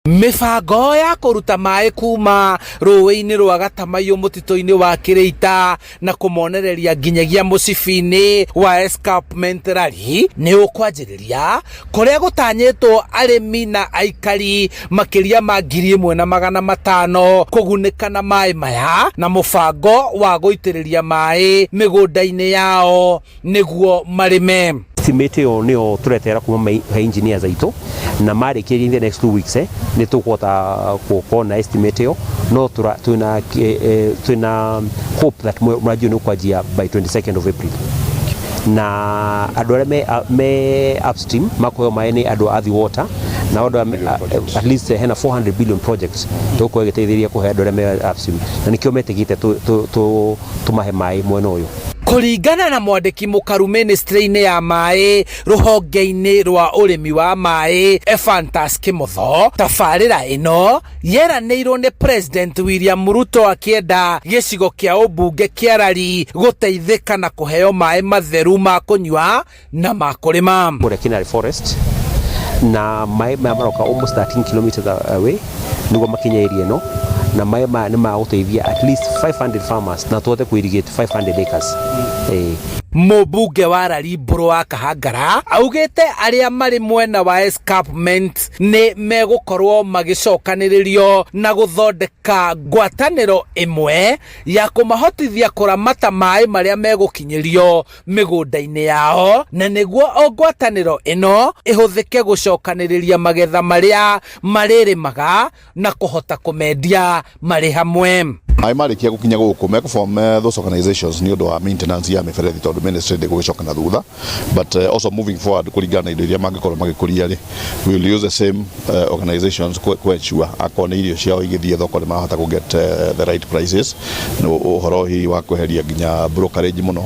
Mĩbango ya kũruta maĩ kuma rũĩ-inĩ rwa Gatamaiyũ mũtitũ-inĩ wa Kĩrĩita na kũmonereria nginyagia mũcibi-inĩ wa Escarpment Rally nĩ ũkwanjĩrĩria kũrĩa gũtanyĩtwo arĩmi na aikari makĩria ma 1500 kũgunĩka na maĩ maya na mũbango wa gũitĩrĩria maĩ mĩgũnda-inĩ yao nĩguo marĩme. Estimate ĩyo nĩyo tũretera kuma he engineers aitũ na marĩkĩria in the next 2 weeks, nĩ tũkũhota gũkorwo na estimate ĩyo, no twĩna hope that mũradi ũyũ nĩ ũkwanjia by 22nd of April, na andũ arĩa me upstream makũheo maĩ nĩ andũ a Athi Water, na andũ at least hena 400 billion project tũgũkorwo ĩgĩteithĩrĩria kũhe andũ arĩa me upstream, na nĩkĩo metĩkĩte tũmahe maĩ mwena ũyũ. Kũringana na mwandĩki mũkaru ministry-inĩ ya maĩ rũhonge-inĩ rwa ũrĩmi wa maĩ Ephantus Kimotho, tabarĩra ĩno yeranĩirwo nĩ President William Ruto akĩenda gĩcigo kĩa ũmbunge kĩa Lari gũteithĩka na kũheo maĩ matheru ma kũnyua na ma kũrĩma. Kũrĩa Kinari Forest, na maĩ maya maroka almost 13 kilometers away nĩguo makinye area ĩno, na maĩ maya nĩ magũteithia at least 500 farmers na tũhote kũ irrigate 500 acres. Mũmbunge wa Lari Mbũrũ wa Kahangara augĩte arĩa marĩ mwena wa escarpment nĩ megũkorwo magĩcokanĩrĩrio na gũthondeka ngwatanĩro ĩmwe ya kũmahotithia kũramata maĩ marĩa megũkinyĩrio mĩgũnda-inĩ yao, na nĩguo o ngwatanĩro ĩno ĩhũthĩke gũcokanĩrĩria magetha marĩa marĩrĩmaga na kũhota kũmendia marĩ hamwe. Maĩ marĩkia gũkinya gũkũ mekũform those organizations nĩ ũndũ wa maintenance ya mĩberethi, tondũ ministry ndĩgũgĩcoka na thutha, but also moving forward, kũringana na indo iria mangĩkorwo magĩkũria rĩ, we will use the same organizations ku ensure akorwo nĩ irio ciao igĩthiĩ thoko nĩ marahota kũ get the right prices, na ũhoro hihi wa kweheria nginya brokerage mũno,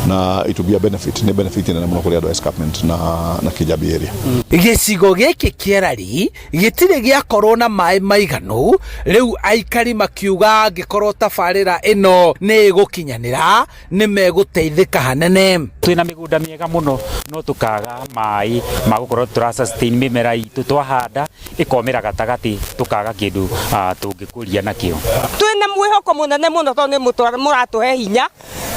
na it will be a benefit, nĩ benefit nene mũno kũrĩ andũ a escarpment na Kijabi area. Gĩcigo gĩkĩ kĩa Lari gĩtirĩ gĩakorwo na maĩ maiganu. Rĩu aikari makiuga angĩkorwo tabarĩra ĩno nĩ ĩgũkinyanĩra nĩ megũteithĩka hanene. Twĩna mĩgũnda mĩega mũno, no tũkaga maĩ ma gũkorwo tũra sustain mĩmera itũ. Twahanda ĩkomĩra gatagatĩ, tũkaga kĩndũ tũngĩkũria nakĩo. Twĩna mwĩhoko mũnene mũno tondũ nĩ mũratũhe hinya,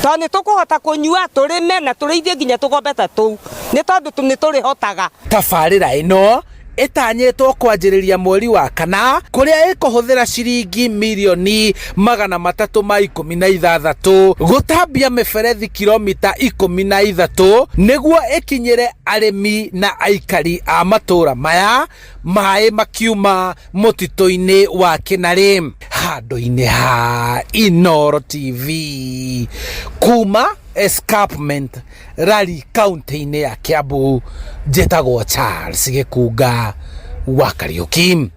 tondũ nĩ tũkũhota kũnyua, tũrĩme na tũrĩithie nginya tũgombe ta tũu, nĩ tondũ nĩ tũrĩhotaga. Tabarĩra ĩno ĩtanyĩtwo kwanjĩrĩria mweri wa kana, kũrĩa ĩkũhũthĩra ciringi mirioni 316 gũtambia mĩberethi kilomita 13 nĩguo ĩkinyĩre arĩmi na aikari a matũũra maya, maĩ makiuma mũtitũ-inĩ wa Kĩnarĩ. Handũ-inĩ ha Inooro TV kuma Escarpment, Lari, kaunti-inĩ ya Kiambu, njĩtagwo Charles Gĩkunga wa Kariũki.